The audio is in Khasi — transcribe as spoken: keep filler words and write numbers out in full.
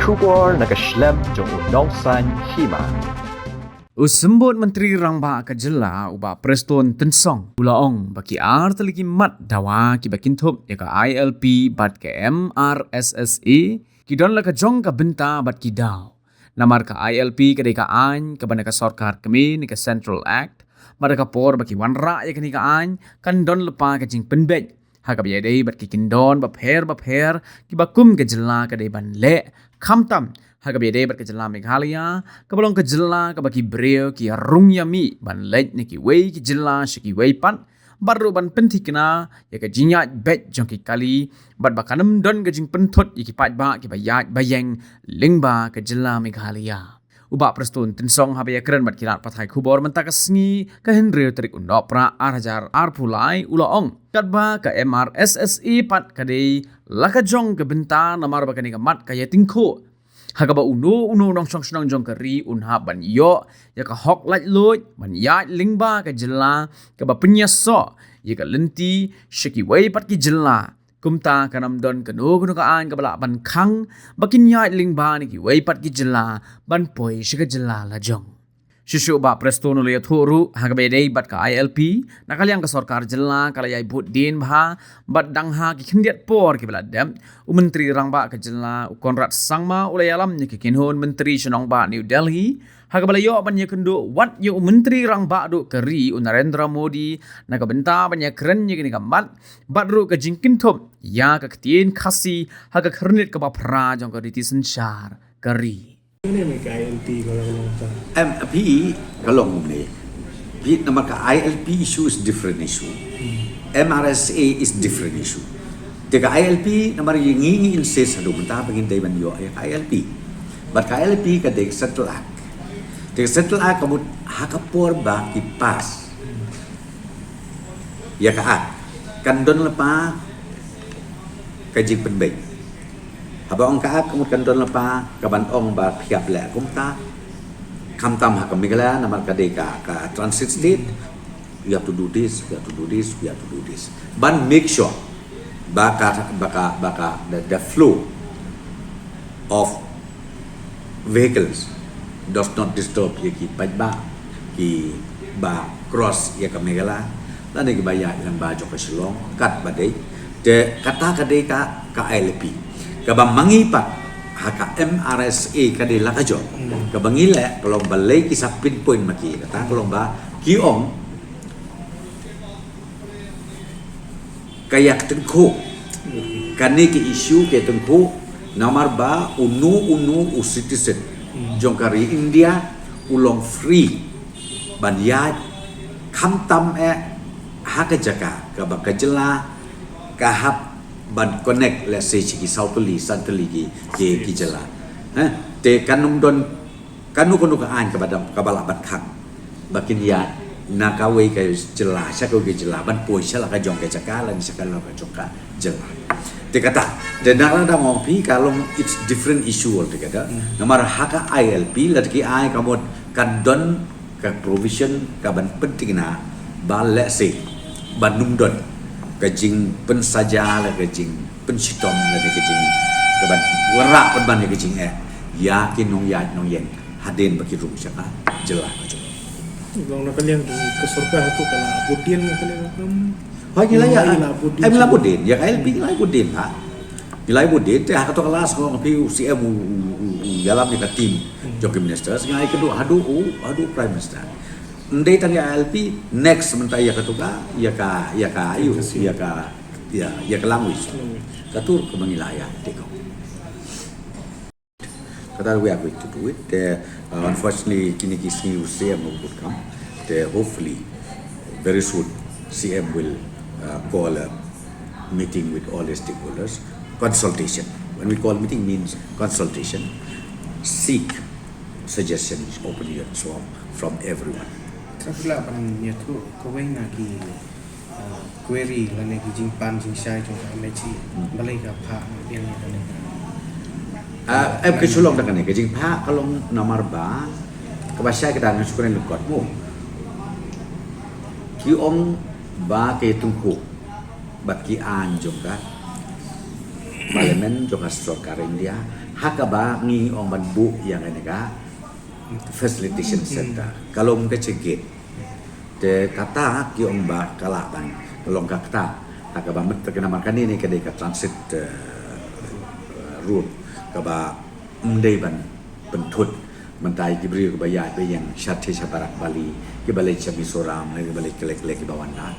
Khubor na ka shlem jong u Nongsaiñ Hima. U Symbud Myntri Rangbah ka Jylla u Bah Prestone Tynsong u la ong ba ki ar tylli ki mat dawa kiba kynthup ïa ka I L P bad ka M R S S A ki don la ka jong ka bynta bad ki daw. Namar ka I L P ka dei ka aiñ kaba na ka sorkar kmie ne ka Central Act. Bad ha ka por ba ki wanrah ïa kane ka aiñ kan don lypa ka jingpynbeit ha kaba ïadei bad ki kyndon bapher bapher kiba kum ka jylla ka dei ban leh, khamtam ha kaba ïadei bad ka jylla Meghalaya kaba long ka jylla kaba ki briew ki rung ïa mih ban leit na kiwei ki jylla sha kiwei pat, bad ruh ban pynthikna ïa ka jingïaid beit jong ki kali, bad ba kan ym don ka jingpynthut ïa ki paidbah kiba ïaid ba ïeng lyngba ka jylla Meghalaya. U Bah Prestone Tynsong haba ïakren bad ki lad pathai khubor mynta ka sngi ka hynriew tarik u Nohprah ar hajar arphew lai u la ong katba ka M R S S A pat ka dei la ka jong ka bynta namar ba kane ka mat ka ïatyngkhuh ha kaba uno uno u nongshong shnong jong ka ri un hap ban ïoh ïa ka hok laitluid ban ïaid lyngba ka jylla kaba pynïasoh ïa ka lynti sha kiwei pat ki jylla. Kumta kan ym don kano kano ka aiñ kaba lah ban khang ba kin ïaid lyngba na kiwei pat ki jylla ban poi sha ka jylla la jong. Shuh shuh Bah Prestone u la ïathuh ruh ha kaba ïadei bad ka I L P, na ka liang ka sorkar jylla ka la ïai bud dien bha bad dang ha ki khyndiat por kiba la dep, u Myntri Rangbah ka jylla u Conrad Sangma u la ïalam ïa ki kynhun myntri sha nongbah New Delhi ha kaba la ïoh ban ïakynduh wat ïa u Myntri Rangbah duh ka ri u Narendra Modi na ka bynta ban ïakren ïa kane ka mat, bad ruh ka jingkynthup ïa ka ktien Khasi ha ka khyrnit kaba phra jong ka riti synshar ka ri. Em, phi ka long kumne. Phi namar ka I L P issue is different issue. M R S A is different issue. Te ka I L P namar ngi ngi insist haduh mynta ba ngin dei ban ïoh ïa ka I L P. Bad ka I L P ka dei ka Central Act. Te ka Central Act ka mut ha ka por ba ki pass ïa ka Act kan don lypa ka jingpynbeit. Haba ong ka Act ka mut kan don lypa kaban ong ba phi hap leh kumta. Khamtam ha ka Meghalaya namar ka dei ka, ka transit state. You have to do this, you have to do this, you have to do this. Ban make sure ba ka, ba ka, ba ka, the, the flow of vehicles does not disturb ïa ki paidbah kiba cross ïa ka Meghalaya lane kiba ïaid lyngba jong ka Shillong katba dei. Te kata ka dei ka, ka I L P. Kaba ma ngi pat ha ka M R S A ka dei la ka jong. Hmm. Kaba ngi leh ka long balei ki sa pinpoint ma ki, kata ka long ba ki ong ka ïatyngkhuh. Kane ka issue ka ïatyngkhuh namar ba uno uno u citizen jong ka ri India u long free ban ïaid khamtam eh ha ka jaka kaba ka jylla ka hap ban connect, let's say, sha ki saw tylli, san tylli ki, ki, ki jylla. Eh, te kan ym don kano kano ka aiñ kaba dang, kaba lah ban khang ba kin ïaid na kawei ka jylla sha kawei ka jylla ban poi sha la ka jong ka jaka lane sha la ka jong ka jylla. Te kata, te na la dang ong phi ka long, it's different issue altogether. Hmm. Namar ha ka I L P la ki ai ka mut kan don ka provision kaban pynthikna ba, let's say, ban ym don ka jingpynsaja la ka jingpynshitom la ka jing kaban wanrah pynban ïa ka jingeh ïa ki nongïaid nongïeng hadien ba ki rung sha ka jylla ka jong. Long na ka liang ka sorkar hato ka la bud dien na ka liang ka. Hooid, ngi la ïa, ngi la bud dien. Em, ngi la bud dien, ïa ka I L P ngi la bud dien ha. Ngi la bud dien, te ha kato ka last, nga ong phi, u C M u, u, u, u ïalam ïa ka team jong ki ministers, ngi la ïakynduh haduh u, haduh Prime Minister. Ym dei tang ïa I L P, next mynta ïa kato ka, ïa ka, ïa ka, ïa ka, ïa ka, ïa, ïa ka language. Kato kaba ngi la ïa take up. Kata we are going to do it. Uh, uh, unfortunately, kine ki sngi u C M won't come. Uh, hopefully, very soon, C M will, uh, call a meeting with all the stakeholders. Consultation. When we call meeting means consultation. Seek suggestions openly and so on from everyone. Sa pula pan ïathuh kawei na ki uh, query lane ki jingpan jingshai jong ka M H A. Hmm. Balei ka phah biang ïa kane ka. Ah, em, ka shu long da kane, ka jingphah ka long namar ba kaba shai ka dang shu kren lyngkot mo. Ki ong ba ka ïatyngkhuh bad ki aiñ jong ka Parliament jong ka sorkar India, ha kaba ngi ong ban buh ïa kane ka facilitation center. Ka long ka check gate. Te kata ki ong ba ka lah ban ka long ka kata. Ha kaba mynta ka namar kane ne ka dei ka transit, eh, road kaba ym dei ban pynthut mynta ïa ki briew kiba ïaid ba ïeng sha te sha barak Bali, kiba leit sha Mizoram, kiba leit kylek kylek kiba wan na.